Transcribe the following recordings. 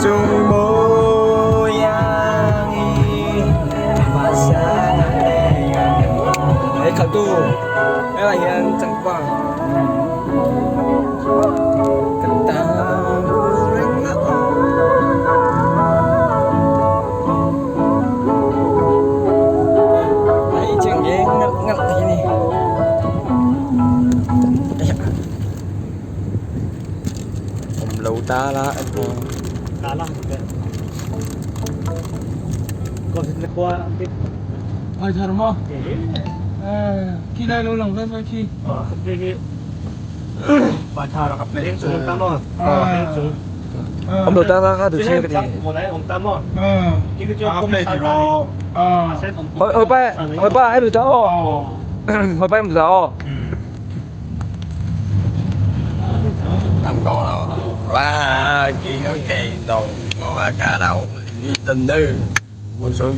这模样哎，卡度，哎，来现整挂。Awm lo ta la Ai thar maw? Khi lai lo lang vai vai khi. Awm lo ta la kha tu che ka ti. Hồi hồi ba hồi ba em được tao. Hồi ba em được tao. Không có đâu. Ba chỉ có kỳ đồ có cả đầu tình đi. Một số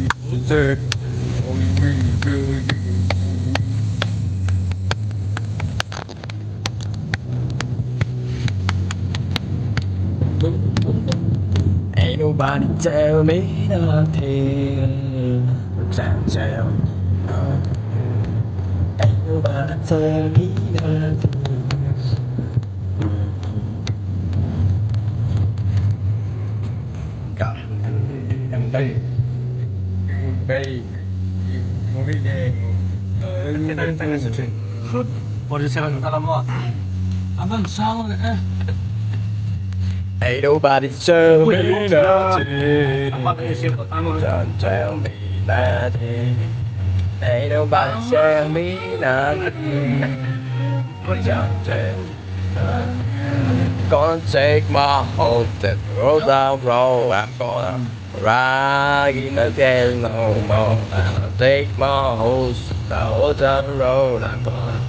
Ain't nobody tell me nothing. Tell tell. Ain't nobody tell me nothing. Cả em đây đây Ain't nobody tell me nothing. Don't tell me nothing. Ain't nobody tell me nothing. Don't tell me nothing. Gonna take my whole that roll down road. I'm gonna ride in again no more. I'll take my horse down the road. I'm gonna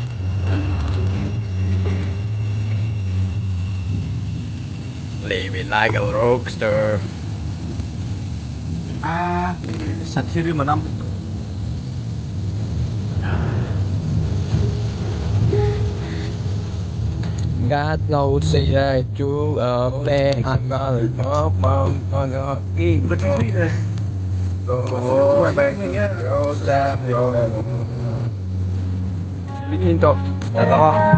live it like a rock star. À, satiri manam. Got no say to up there. I'm gonna pop on the Go down, go. Liên tục. Đã to.